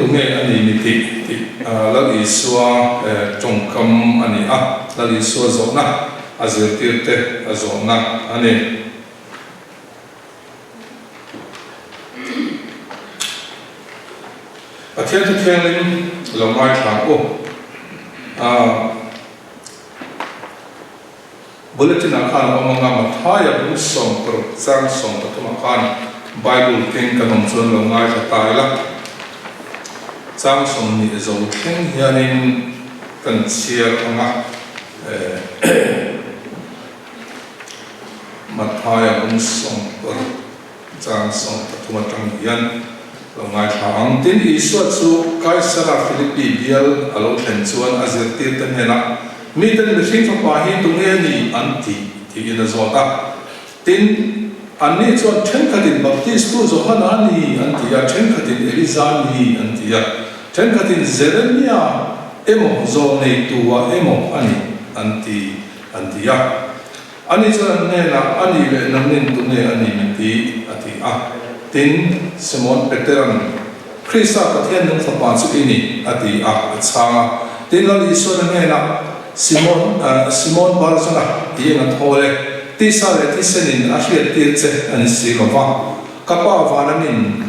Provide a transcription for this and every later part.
tunge a ni mi tih tih Lal Isua tawngkam a ni a, Lal Isua zawhna a zirtirte a zawhna a ni. Pathian thu thianghlim lo ngaithla ang u. Bulletin ah khan a awm anga Mathaia bung 60 chang 13 ah khan Bible keng kan awm chuan lo ngaithla ta ila. Chang 20 zo thleng hianin kan chhiar anga Mathaia bung 60 chang 13 atang hian lo ngaithla ang. Tin, Isua chu Kaisara Philippi bial a lo thlen chuan a zirtirte hnenah, Miten mihring fapa hi tunge a ni an ti? tiin a zawt a. Tin, anni chuan thenkhatin Baptistu Johana a ni an ti a, thenkhatin Eliza a ni an ti a, thenkhatin Jeremia emaw Zawlneitua emaw a ni an ti an ti a. Ani chuan an hnenah, A nih leh nangnin tunge a ni min ti? a ti a. Tin, Simon Petera'n, Krista Pathian nung Fapa chu i ni, a ti a, a chhang a. Tin, Lal Isua'n a hnenah, Simon, Simon Barzona, i eng a thawl e, tisa leh thisenin a hriattir che a ni si lo va, ka Pa vanamin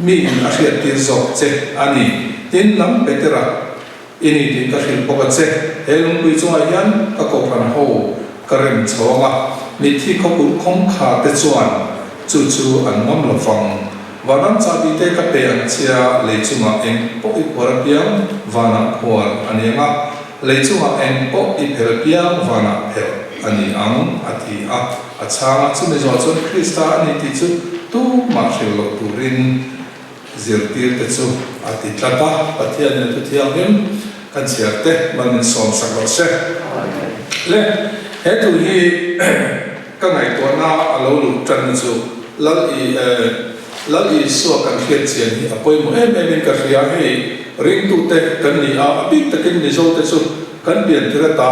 miin a hriattir zawk che a ni. Tin, nang Petera, I ni tih ka hrilh bawk a che. He lungpui chungah hian ka kohhran ho ka rem chhawng a, mitthi khawkulh khawngkhar te chuan chu chu an ngam lo vang. Vanram chahbi te ka pe ang che a, lei chungah eng pawh i phuar apiang vanah phuar a ni ang a, lei chungah eng pawh i phel apiang vanah phelh a ni ang, a ti a. A chhang a, chumi zawh chuan Krista a ni tih chu tumah hrilh loh turin Zirtirte chu a ti tlat a, Pathianin a thu thianghlim kan chhiar te mal min sawm sak rawh se. Le, he thu hi ka ngaihtuahna a lo luh tanna chu Lal I Lal Isua kan hriat chian hi a pawimawh em em in ka hria. Hei ringtute kan ni a, a bik takin Mizote chu kan piantir ata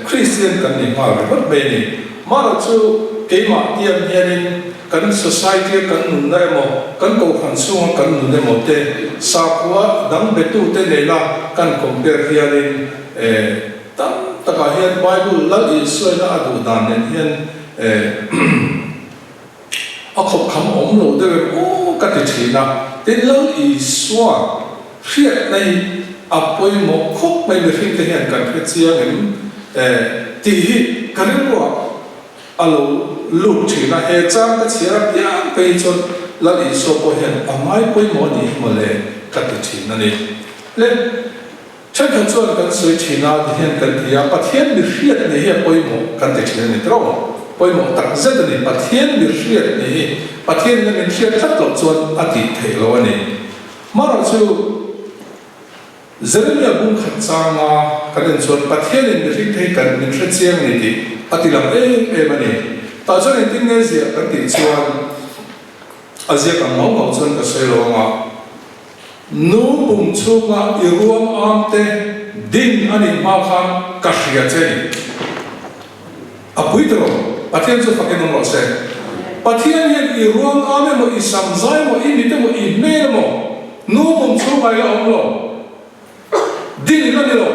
Kristian kan ni nghal ringawt mai a ni. Mahrawh chu keimah tiang hianin Kan society a kan nunna emaw, kan kohhran chhunga kan nun emaw te sakhua dang betute nena kan compare hianin eh tam takah hian Bible Lal Isuaina a duh dan nen hian eh a khawpkham awm lo deuh em aw ka ti thin a. Tin, Lal Isua hriatna hi a pawimawh khawp mai mihringte hian kan hre chiang em eh tih hi ka rilruah A lo lut thin a, he chang ka chhiar a piang phei hi chuan Lal Isua pawh hian a ngai pawimawh a nih hi mawle ka ti thin a ni. Le, thenkhat chuan kan sawi thin a, ti hian kan ti a, Pathian mi hriat nih hi a pawimawh kan ti thin a ni tawh. Pawimawh tak zet a ni, Pathian mi hriat nih hi Pathianin a min hriat tlat loh chuan a tih theih loh a ni. Marawh chu. Jeremia bung khat changa kan en chuan Pathianin mihring thei kan min hre chiang a ni tih a ti lang em em a ni. Tah chuan engtin nge ziah kan tih chuan a ziak ang ngau ngau chuan ka sawi lo ang a, Nu pum chhunga i ruam am te din a nih hma khan ka hria che ni. A pui tawh lo. Pathian chu fakin awm rawh se. Pathian hian i ruang am emaw, i sam zai emaw, i mit emaw, i hmel emaw, nu pum chhunga ila awm lo, din ila ni lo.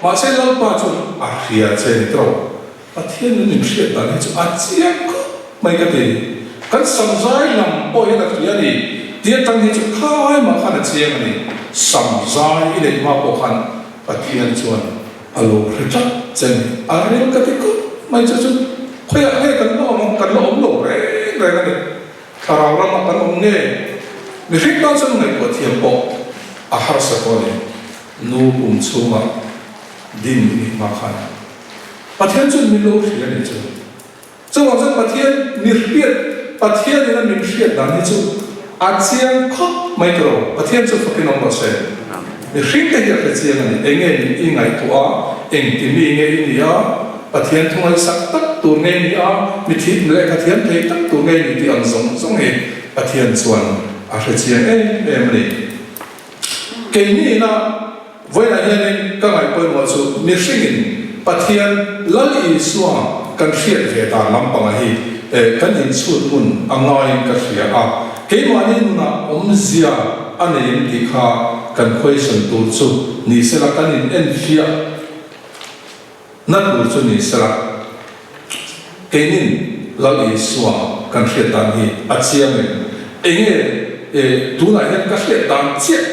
Mahse Lalpa chuan a hria che ni tawh. Pathian in min hriat dan hi chu a chiang khawp mai ka ti. Kan sam zai lam pawh hian a hria a ni. Ti atang hi chu khai mah khan a chiang a ni. Sam zai i neih hma pawh khan Pathian chuan A lo hre tlat che ni. A rel ka ti khawp mai che chu khawiah nge kan la awm ang? Kan la awm lo reng reng a ni. Thlarau ramah kan awm nge? Mihring tan chuan ngaihtuah thiam pawh a harsa tawh a ni. Nu pum chhungah din i hma khan Pathian chuan min lo hria a nih chu. Chuvang chuan Pathian mi hriat, Pathian in a min hriat dan hi chu a chiang khawp mai ta lo. Pathian chu fakin awm rawh se. Mihring te hi a hre chiang a ni. Eng nge min i ngaihtuah a, engti mi nge i ni a, Pathian thu ngaihsak tak tur nge i ni a, mi thih lehkha thiam thei tak tur nge i ni tih ang zawng zawng hi Pathian chuan a hre chiang em em a ni. Keini ina Vawiinah hianin ka ngaih pawimawh chu mihringin Pathian Lal Isua kan hriat ve dan lampangah hi kan inchhut hmun a ngaiin ka hria a, keimahni nunah awmzia. a nei em tih kha kan question tur chu ni sela kan in enfiah na tur chu ni sela keinin Lal Isua kan hriat dan hi a chiang em? Enge tunah hian ka hriat dan chiah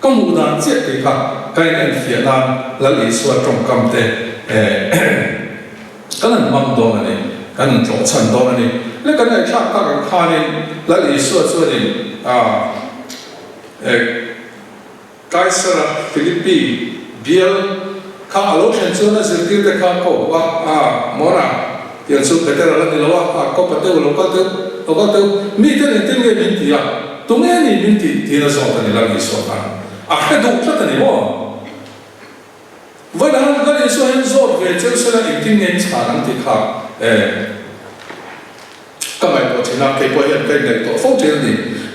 ka hmuh dan chiah tih kha ka in enfiah nan Lal Isua tawngkam te Kan han hmang dawn a ni, kan han tlawh chhan dawn a ni. Le kan ngaihthlak tak ang khanin Lal Isua chuanin Kaisara Philippi bial kha a lo thlen chuan a zirtirte kha a ko a, a, Mawna, tiang chu Peter a la ni lo a, a, ko pa teu, lo kal teu, lo kal teu, mite engtin nge min ti a, tunge ni min tih? tiin a zawt a ni Lal Isua khan a hre duh tlat a ni maw? Vawiin Lal Isua hian zawt ve cheu sela engtin nge in chhan ang tih kha e ka ngaihtuah thin a, kei pawh hian ka inngaihtuah fo thin a ni.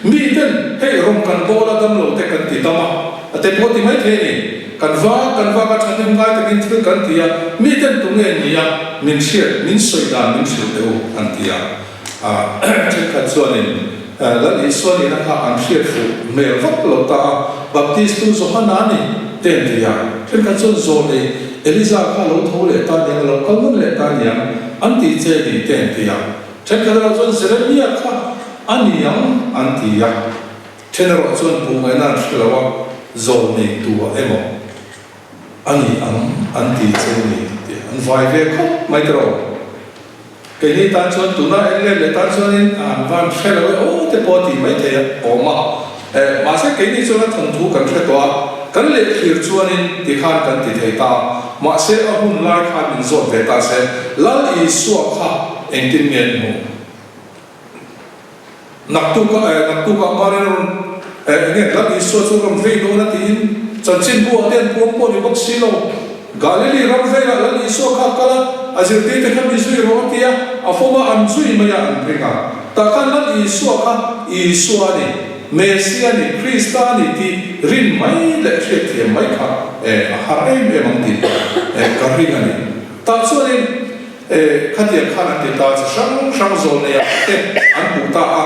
Miten hei rawng kan bawl a damlo te kan ti dam a, a te pawh ti mai thei a ni. Kan vang kan vang a thahnem ngai takin thil kan ti a, miten tunge ni a min hriat, min sawi dan min hrilh teh u an ti a. A thenkhat chuanin Lal Isua nihna kha an hriat fuh hmel vak lo ta a, Baptistu Johana a ni te an ti a. Thenkhat chuan Zawlnei Eliza kha a lo tho leh ta niang, a lo kal nawn leh ta niang an ti che ni te an ti a. Thenkhat erawh chuan Jeremia kha a ni ang an ti a. Then erawh chuan puh ngaihna an hre lo a, Zawlnei tua emaw a ni ang an ti che ni ti an vai ve khawp mai tawh. Keini tan chuan tuna en let leh tan chuanin an van hre lo e aw te pawh a tih mai thei a awm a. Eh, mahse keini chuan a thawnthu kan hre tawh a, kan lehthlir chuanin tikhan kan ti thei ta. Mahse a hun lai khan min zawt ve ta se, Lal Isua kha engtin nge an hmuh? Naktukah eh, naktukah Maria rawn eh, enge Lal Isua chu rawn vei dawn a tiin chanchinbu ah te an puang pawh ni bawk si lo. Galili ram velah Lal Isua kha a kal a, a zirtirte kha mi zui rawh a ti a, a fawm a, an zui mai a, an ring a. Tah khan Lal Isua kha Isua a ni, Messia a ni, Krista a ni tih rin mai leh hriatthiam mai kha eh a har em em ang tih eh ka ring a ni. Tah chuanin. E, khatiang khan an ti ta, chi hrang hrang zawlneiah te an hmuh ta a.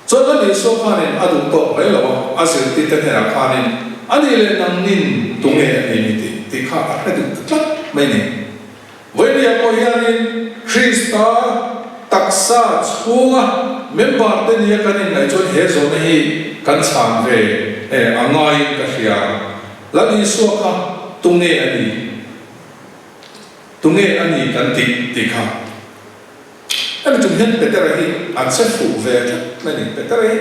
Chuan Lal Isua khanin a duh tawk mai lo a, a zirtirte hnenah khanin, A nih leh nangnin tunge a ni mi tih tih kha a hre duh ta tlat mai ni. Vawinia pawh hianin Krista taksa chhunga member te nia kan inngaih chuan he zawhna hi kan chhan ve a ngaiin ka hria. Lal Isua kha tunge a ni? Tunge a ni kan tih tih kha. Hemi tum hian Petera hi a che fuh ve tlat mai a ni. Petera hi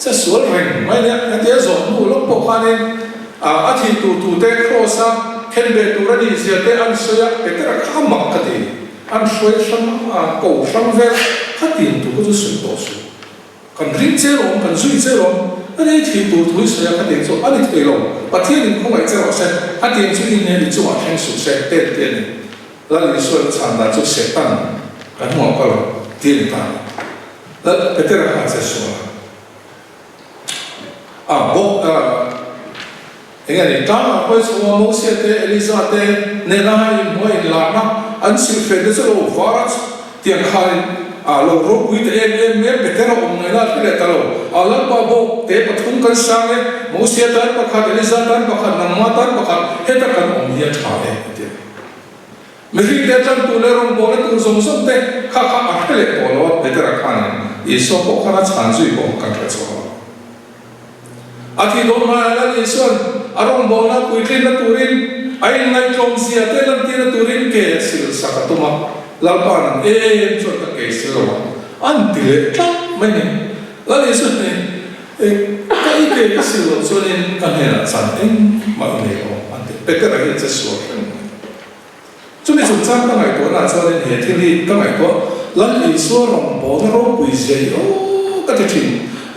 che sual reng mai nia. Hetia zawh hnu lawk pawh khanin a thih tur thu te Kraws a khen ve tur a nih zia te an sawi a, Petera kha a mak ka ti. An hruai hrang a, ko hrang vel khatiang tur kha chu sawi tawh suh. Kan ring che lawm, kan zui che lawm, a ni thih tur thu i sawi a, khatiang chu a ni thei lo, Pathian in khawngaih che rawh se, khatiang chu i hnen i chungah thleng suh se, te an ti a ni. Lal Isua'n chhan dan chu Satan ka hnungah kal rawh ti a ni ta a ni. Lal Petera kha a che sual a, a bawk a. Eng a ni? Tlangah khawi chhunga Mosia te, Eliza te nena a inhmuh a inlarna an silhfen te chu lo var a, tiang khanin a lo ropui ta em em mai a, Petera awm ngaihna a hre leh ta lo. A Lalpa bawk te pathum kan sang e, Mosia tan pakhat, Eliza tan pakhat, nangma tan pakhat, heta kan awm hi a tha e, a ti a. Mihring te atang tur leh rawngbawlna tur zawng zawng te kha kha a hre leh tawh lo a, Petera khanin Isua pawh khan a chhan zui pawh kan hre chhuak lo. A thih dawn hmaiah Lal Isua'n a rawngbawlna puitlinna turin a inngaihtlawm zia te lantirna turin ke a sil sak a tum a, Lalpa nang em chuan ka ke sil lo ang an ti leh tlat mai ni. Lal Isua hne e ka i ke ka sil loh chuanin ka hnenah chan engmah i nei lo ang an ti. Petera hi a che sual reng mai. Chumi chungchang ka ngaihtuahna ah chuanin he thil hi ka ngaihtuah, Lal Isua rawngbawlna ropui zia hi aw ka ti thin.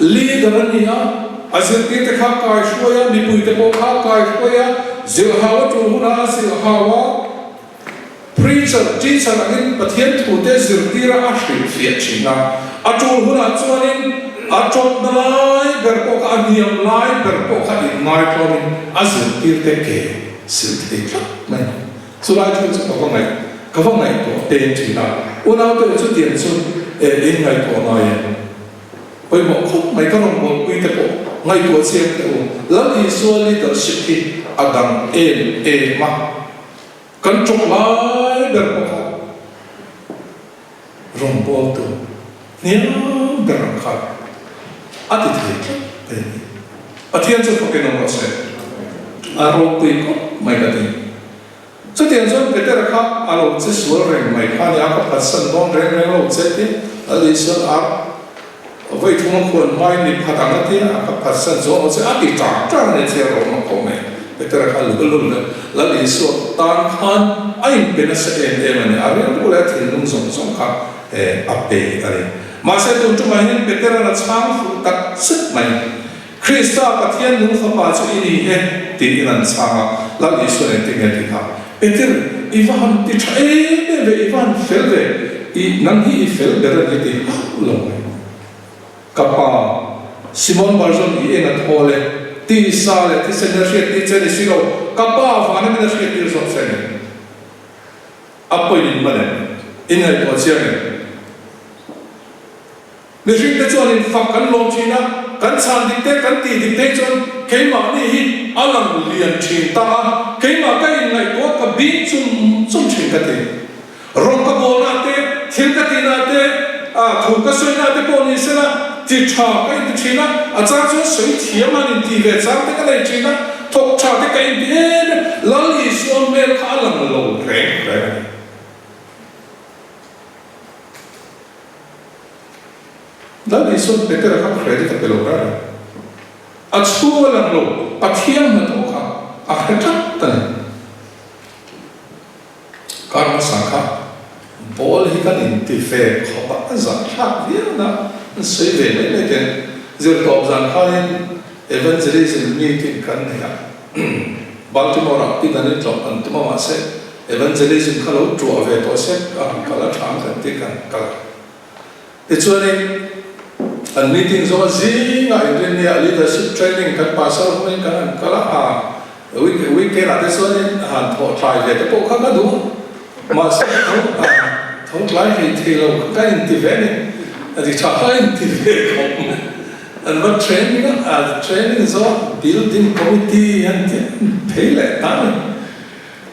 Leader a ni a, a zirtirte kha a kaihruai a, mipuite pawh kha a kaihruai a, zilhau a tul hunah a zilhau a, preacher, teacher angin Pathian thute zirtira a hrilhfiah thin a, a tul hunah chuanin a tawpna lai ber pawh kha, a hniam lai ber pawh kha inngaithlawmin a zirtirte ke sil thei tlat mai. Chulai thil chu ka va ngaih, ka va ngaihtuah peng thin a, unaute u chutiang chu eh in ngaihtuah ngai em? Pawimawh khawp mai ka rawngbawlpui te pawh ngaihtuah chiang teh u. Lal Isua leadership hi a dang em em a, kan tawk lai ber pawh kha rawngbawltu hniam ber ang khan a ti thei tlat mai a ni. Pathian chu fakin awm rawh se. A ropui khawp mai ka ti. Chutiang chuan Petera kha a lo che sual reng mai kha a ni a, ka phatsan dawn reng reng lo che tia Lal Isuan a vawi thum a khuan hmain mi phat ang a tia a ka phatsan chuang lo che a ti ṭang ṭang a ni chhiar rawh mak khawp mai. Petera kha lul lul leh Lal Isua tan khan a inpe nasa em em a ni, a rilru leh a thinlung zawng zawng kha a pe a ni. Mahse tun ṭumah hian Petera'n a chhang fuh tak zet mai. Krista Pathian nung fapa chu i ni e, tiin an chhang a. Lal Isua nen tinge ti kha? Peter, i va han ti tha em em ve, i va han fel ve, i nang hi i fel ber a ni ti hauh lo mai. Ka pa, Simon Barjon i eng a thawl e, tisa leh thisen in a hriat tir che ni si lo, ka pa vana min a hriat tir zawk che ni. A point in man em? In ngaihtuah chiang em? Mihringte chuan infak kan lawm thin a, kan chhan dik te, kan tih dik te hi chuan keimahni hi a lang lian thin ta a, keimah ka inngaihtuah ka bing chum chum thin ka ti. Rawng ka bawlna te, thil ka tihna te, thu ka sawina te pawh ni sela ti tha ka inti thin a, a chang chuan sawi thiam an inti ve chang te ka nei thin a, thawk tha te ka inti em em, Lal Isua hmel kha a lang lo reng reng a ni. Lal Isuan Petera kha credit a pe lo ber a ni. A chhung a lang lo, Pathian hnathawh kha a hre tlat a ni. Kar hmasa kha ball hi kan inti ve khawp a, a zahthlak viau na an sawi ve mai mai ten. Zirtawp zan khanin Evangelism meeting kan nei a, Baltimore ah pin an intlawh an tum a mahse Evangelism kha lo tuah ve tawh se a han kal a tha ang kan ti kan kal a. Tichuanin an meeting zawng a zingah inrinnia leadership training kan pastor hmangin kan han kal a, a week weekend ah te chuanin a han thawh tlai ve te pawh kha ka duh a, mahse tho tho tlai hlei thei lo kha ka inti ve a ni, a ti tha kha inti ve khawp mai. An va training a, a training zawng building committee an ti phei leh ta a ni.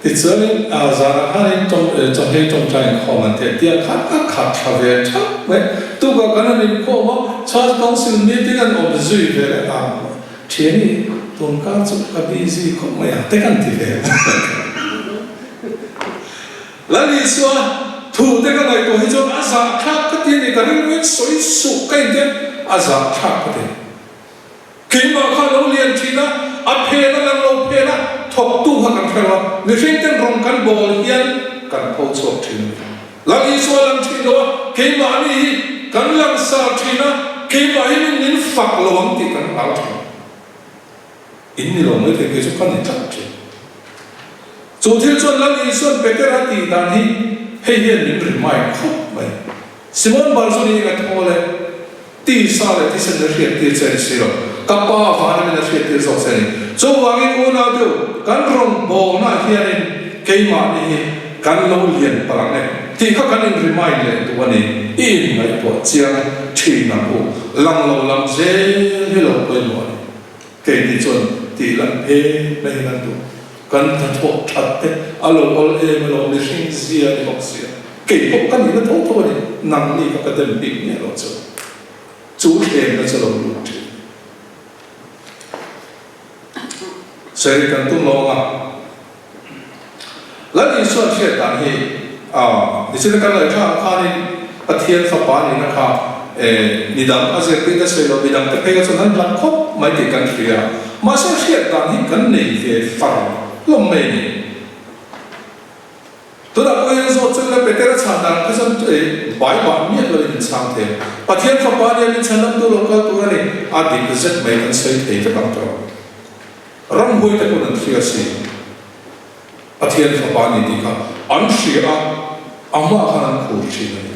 Tichuanin zanah khanin chawhmeh tawngtai inkhawm an ti a, tiang khan a khat thla ve thap mai. Tukah kan han inkhawm a, Church Council meeting an awm zui ve leh ang. Thiani, tunkar chu ka busy khawp mai ang te kan ti ve. Lal Isua thu te ka ngaihtuah hi chuan a zahthlak ka ti a ni, ka rilruin sawi suh ka inti a, a zahthlak ka ti. Keimah kha lo lian thin a, a phen a lang lo phen a, thawktu kha kan hrelo a, mihring ten rawng kan bawl hian kan pho chhuak thin a ni. Lal Isua lang thin lo a, keimahni hi kan langsar thin a, keimah hi min min fak lo ang tih kan hlau thin. In ni lo mai thei kei chu ka ni tlat thin. Chu thil chuan Lal Isuan Petera tih dan hi hei hian min remind khawp mai. Simon Bar-Joni eng a thawl e? Tisa leh thisen a hriattir che a ni si lo. Ka Pa vana min a hriattir zawk che a ni. Chuvangin unau deuh, kan rawngbawlnaah hianin keimahni hi kan lo lian palh ang e tih kha kan in-remind leh duh a ni. I inngaihtuah chiang thin ang u. Lang lo lam zel hi lo pawimawh a ni. Keini chuan tih lan em mai hi kan duh. Kan hnathawh that te a lo awl em alawm mihring zia ni bawk sia. Kei pawh ka nihna tho tho a ni, nangni kha ka dem bik miah lo chu. Chu thlenna chu lo lut thin. Sawi kan tum lo ang a. Lal Isuan hriat dan hi nichina kan ngaih thlak ang khanin Pathian fapa nihna kha midang a zirtir te sawi lo, midang te phei kha chuan an hlat khawp mai tih kan hria. Mahse hriat dan hi kan nei ve far hlawm mai a ni. Tunah pawh hian zawt chu ila Petera chhan dan kha chuan bai bah miah loin in chhang thei a. Pathian fapa nia min chhanamtu lo kal tur a ni. A dik zet mai kan sawi thei vek ang tawh. Ramhuai te pawn an hria si. Pathian fapa a ni tih kha an hria a, a hmaah khan an khur thin a ni.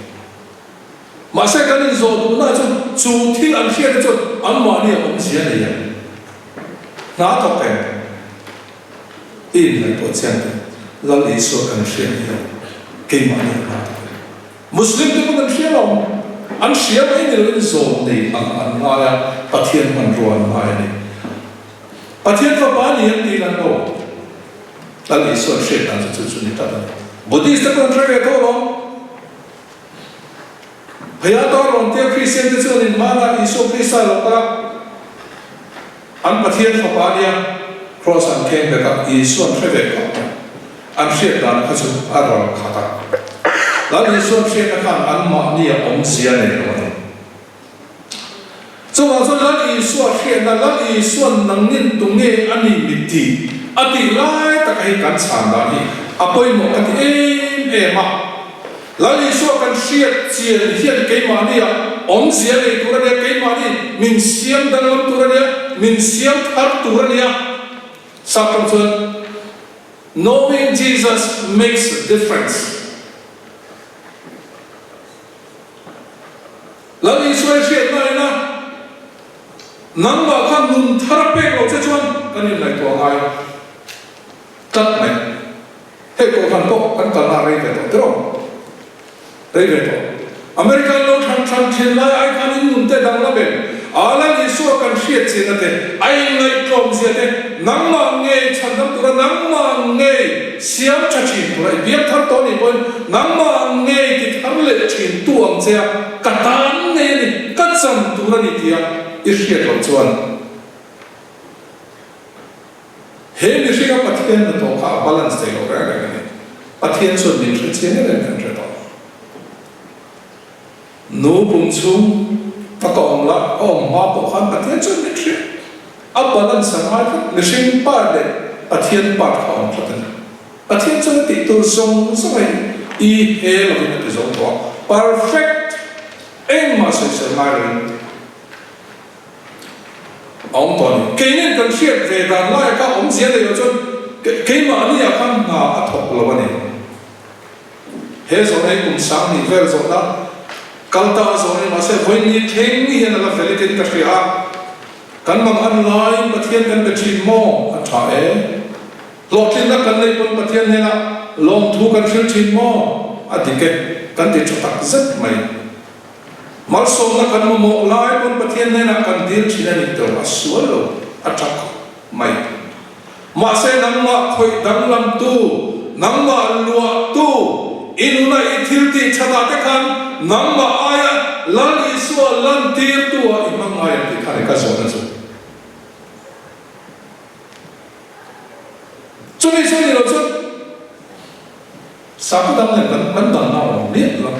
Mahse kan inzawh duhna chu chu thil an hriat te chuan anmahni a awmzia nei ang. Hna thawk em? I inngaihtuah chiang teh. Lal Isua kan hriat hian keimahni a hna thawk em? Muslim te pawn an hria lo. An hria mai ni loin zawm nei ang an ngai a, Pathian hmanrua an ngai a ni. Pathian fapa a ni an tih lan lo. Lal Isuan hriat dan chu chu chu ni tlat a ni. Buddhist te pawh an hre ve tho alawm. Pheiah tar rawn tia Kristian te chuan inhmanah Isua Krista lo kal a, an Pathian fapa a nia, Kraws an kheng bet a, Isuan hre ve khawp mai. An hriat dan kha chu a rawn khat a. Lal Isuan hriatna khan anmahnia awmzia nei lo a ni. Chuvang chuan Lal Isua hriatna, Lal Isuan nangnin tunge a ni mi ti a tih lai taka hi kan chhan dan hi a pawimawh ka ti em em a. Lal Isua kan hriat chian hian keimahnia awmzia nei tur a nia, keimahni min siam danglam tur a nia, min siam thar tur a nia. Sap tawng chuan Knowing Jesus makes a difference. Lal Isua i hriatna ina nangmah kha nun thar a pek loh che chuan kan inngaihtuah ngai tlat mai. Hei kohhran pawh kan kalna rei ve tawh tiraw? Rei ve tawh. America in lo thlan thlan thin lai ai khan in nun te danglam em? A Lal Isua kan hriat chinna te, a inngaihtlawm zia te, nangmah ngei chhandam tura nangmah ngei siam tha thin tura i biak thar tawh anih pawhin nangmah ngei ti thar leh thin tu ang che a, ka tan ngei a ni, ka chan tur a ni tia i hriat loh chuan he mihringa Pathian hnathawh kha a balance thei lo reng reng a ni. Pathian chuan min hre chiang em em kan hre tawh. Nu pum chhung a ka awm la, ka awm hma pawh khan Pathian chuan min hria. A balance a ngai tlat, mihring part leh Pathian part kha a awm tlat a ni. Pathian chuan a tih tur zawng zawng a i he lovin a ti zo tawh a, perfect, engmah sawisel ngai lovin a awm tawh a ni. Keinin kan hriat ve dan laia kha awmzia nei lo chuan keimahni ah khan hna a thawk lo a ni. He zawhna hi kum 2000 vel zawhna kal ta a zawh a ni, mahse vawiin thleng hian a la valid in ka hria a, kan mang an laiin Pathian kan be thin maw? A tha e. Hlawhtlinna kan neih pawn Pathian hnenah lawmthu kan hrilh thin maw? A dik e, kan ti tha tak zet mai. Malsawmna kan mamawh lai pawn Pathian hnenah kan dil thin a ni tawh, a sual lo, a tha khawp mai. Mahse nangmah khawih danglamtu, nangmah luahtu, i nuna i thil tih thatah te khan nangmah aia Lal Isua lantirtu ah i hmang ngai ang tih kha ni ka zawhna chu. Chumi chu ni lo chu sakhaw dang nen kan kan dangna a awm miah lo.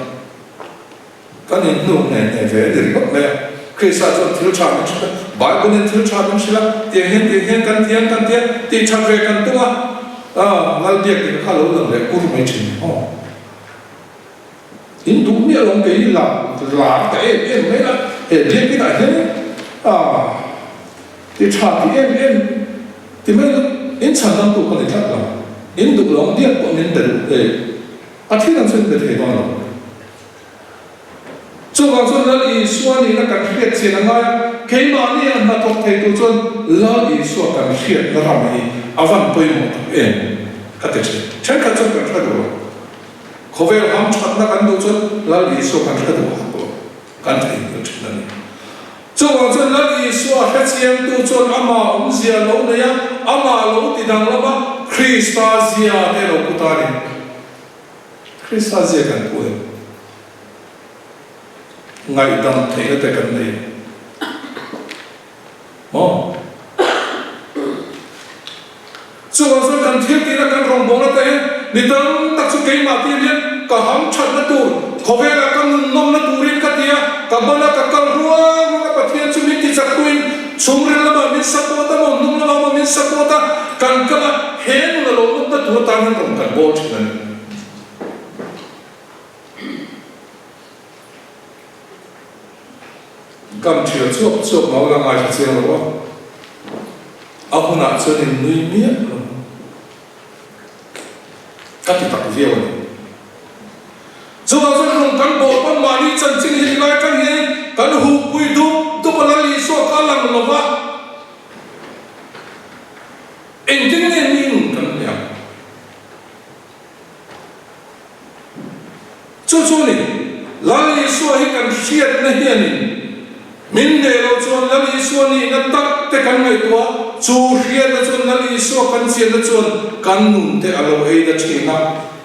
Kan inhnuk hneh hneh ve a ni ringawt mai a. Krista chuan thil tha min hrilh a, Bible-in thil tha min hrilh a, tiang hian tiang hian kan tiang kan tia, tih that ve kan tum a, ah, Lal biak ding kha lo lang leh kur mai thin ni maw? In duh miah lo kei hi lar lar ta em em mai la, he biakinah hian ah, ti tha ti em em ti mai la, in chhan dangtu ka ni tlat lo, in duh lo ang biak pawh min be duh e, a thil ang chu in be thei dawn lo. Chuvang chuan Lal Isua nihna kan hriat chian a ngai a, keimahni a hnathawk thei tur chuan Lal Isua kan hriatna ram hi a van pawimawh tak em ka ti thin. Thenkhat chuan kan hre duh lo. Khawvel ham thatna kan duh chuan Lal Isua kan hre duh hak lo, kan theihnghilh thin a ni. Chuvang chuan Lal Isua hrechiangtu chuan amah awmzia lo nei a, amah lo ti danglam a, Krista zia te lo pu ta a ni. Krista zia kan pu em? Ngaihdam theihna te kan nei em? Maw? Chuvang chuan kan thil tihna kan rawngbawlna te hian mi tam tak chu keimah tir hian ka ham thatna tur, khawvelah ka nun nawmna turin ka ti a, ka bana ka kal rual rual a Pathian chu min tichaktuin chhungril lamah min support a maw, hnung lamah maw min support a, kan kal a, he nun a lo nawmna tur atan hian rawn kan bawl thin a ni. Gam thial chuak chuak mau la ngaithla chiang lo a, a hunah chuan in nui miah lo. Ka ti tak viau a ni. Chuvang chuan rawng kan bawl pawn mahni chanchin hi rilai atang hianin kan huhpui dup dup a Lal Isua kha a lang lo va. Engtin nge mi nun kan hne ang? Chu chu ni, Lal Isua hi kan hriat. hriatna hianin min hneh loh chuan Lal Isua nihna tak te kan ngaihtuah a, chu hriatna chuan Lal Isua kan chianna chuan kan nun te a lo ei na thin a,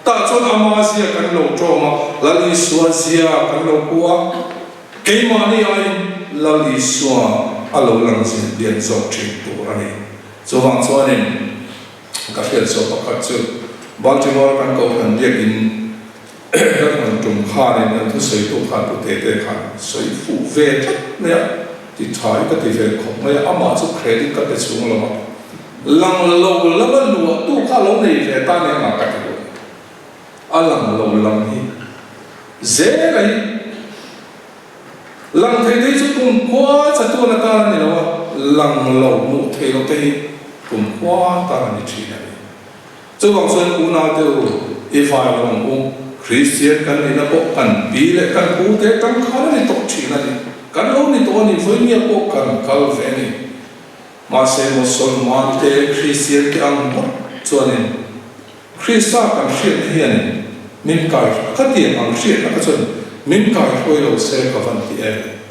tah chuan ama zia kan lo tawm a, Lal Isua zia kan lo pu a, keimahni aiin Lal Isua a lo lang zin lian zawk thin tur a ni. Chuvang chuanin ka hriat zawh pakhat chu Baltimore kan Kohhran biakin Kan rawn tum khanin an thusawitu khan Pu Tete khan sawi fuh ve tlat mai a, ti tha hi ka ti ve khawp mai a, amah chu credit ka pe chhung lo a, lang lo lama luahtu kha lo nei ve ta nia ngah ka ti duh a ni. A lang lo lam hi zel a hi lang thei te hi chu kumkhua chatuan atan a ni lo a, lang lo hmuh theih loh te hi kumkhua atan a ni thin a ni. Chuvang chuan unaute u, i vai lo ang u, Kristian kan nihna pawh kan pi leh kan pu te tang khan a ni tawh thin a ni. Kan lo ni tawh a ni, vawinia pawh kan kal ve a ni. Mahse Mosolman te, Kristian te ang ngawt chuanin Krista kan hriatna hianin min kai khatiang ang hriatna kha chuan min kaihruai lo se ka van ti em.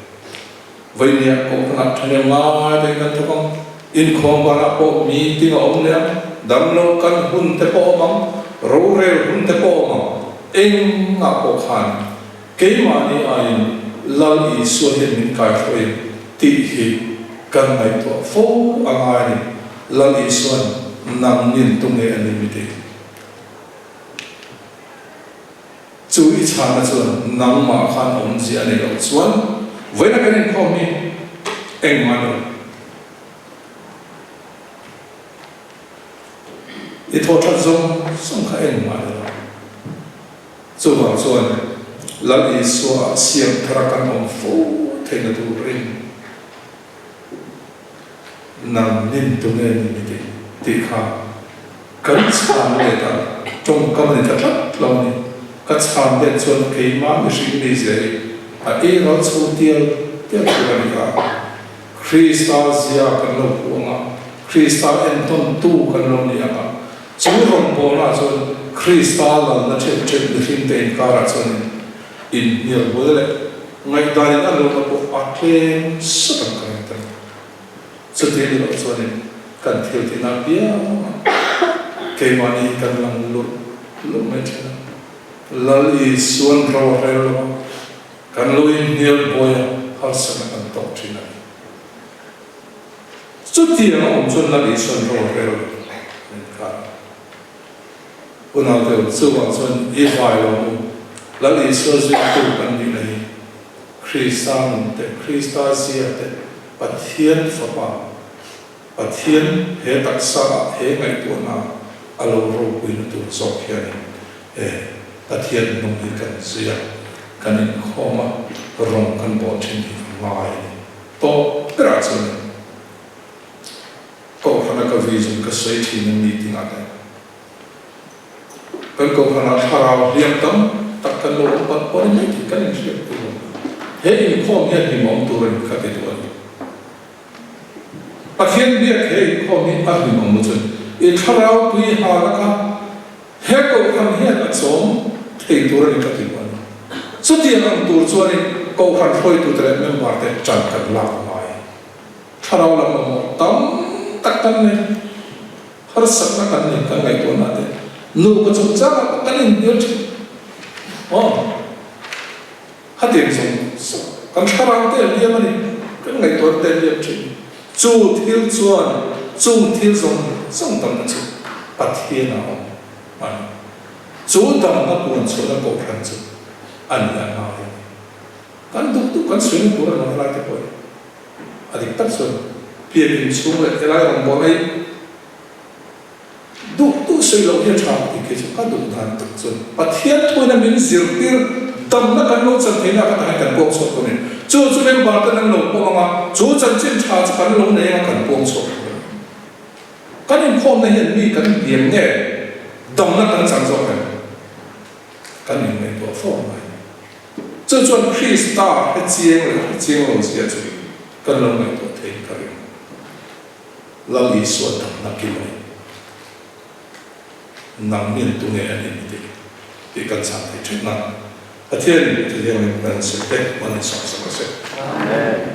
Vawinia kohhranah thahnem ngai te kan thawk ang, inkhawm banah pawh meeting a awm leh ang, damlo kan hun te pawh a awm ang, rorel hun te pawh a awm ang, engah pawh khan keimahni aiin Lal Isua hian min kaihruai tih hi kan ngaihtuah fo a ngai a ni. Lal Isua'n nang nin tunge a ni mi tih. Chu i chhana chuan nangmah khan awmzia a nei loh chuan vawiina kan inkhawm hi engmah ni lo. I thaw that zawng zawng kha engmah ni lo. Chuvang chuan Lal Isua ah siam thara kan awm fo theihna turin Nang nin tunge ni mi tih tih kha kan chhan let a, tawngkam a ni ta tlat lo a ni. Ka chhan let chuan keimah mihring mi zia hi a ei ral chho tial tial tur a ni a. Krista zia kan lo hmu ang a, Krista entawntu kan lo ni ang a, chu rawngbawlnaah chuan Krista lalna theuh theuh mihringte inkarah chuanin inhnial buai leh Ngaihdan in a lohna pawh a tlem sat ang ka ring ta ni. Chuti a ni loh chuanin kan thil tihna apiang ah keimahni hi kan lang lurh lurh mai thin a. Lal Isuan ro a rel lo a, kan lo inhnial buai a, harsatna kan tawk thin a ni. Chutiang a awm chuan Lal Isuan ro a rel lo min kha. Unau deuh chuvang chuan i vai lo u, Lal Isua zuitu kan nihna hi Krista nun te, Krista zia te, Pathian Fapa, Pathian he taksa ah he ngaihtuahna a lo ropuina tur zawk hianin he Pathian hnung hi kan zui a, kan inkhawm a, rawng kan bawh thin hi a ngai a ni. Tawp berah chuan. Kohhrana ka vision ka sawi thin a meeting ah te kan kohhranah thlarau hliam tam tak kan lo awm palh pawh ni mai tih kan inhriat tur a ni. He inkhawm hian hlimawm tur a ni kha ti duh a ni. Pathian biak he inkhawm hi a hlimawm lo chuan i thlarau tui hana kha he kohhran hian a chawm thei tur a ni kha ti duh a ni. Chutiang ang tur chuanin kohhran hruaitute leh member te ṭan kan lak a ngai. Thlarau lam mamawh tam tak kan nei, harsatna kan nei kan ngaihtuahna te nupa chungchangah pawh kan inhnial thin. Aw, khatiang zawng zawng kan thlarau te a hliam a ni, kan ngaihtuahna te a hliam thin. Chu thil chuan chung thil zawng zawng damna chu Pathian a awm a ni. Chu damna puan chhuahna kohhran chu a ni a ngai a ni. Kan duh duh kan sawi na tur a ni helai te pawh hi. A dik tak chuan pian inchhung leh helai rawngbâwl hi duh duh sawi loh hi a tha tih khi chu ka duh dan tak chuan Pathian thuina min zirtir damna kan lo chan theihna ka tahin kan puang chhuak tur a ni. Chu chu member ten an lo pawm ang a, chu chanchin tha chu kan lo nei ang a kan puang chhuak tur a ni. Kan inkhawmna hian mi kan hniam nge damna kan chan zawk em? Kan inngaihtuah fo ang mai. Chu chuan Krista hre chiang leh hre chiang lo zia chu kan lo ngaihtuah theiin ka ring. Lal Isua damna kim a ni. Nang nin tunge a ni mi tih tih kan chhan thei thin a. Pathianin a Thianghlim kan sawi te hman an sawm sak a si. Amen.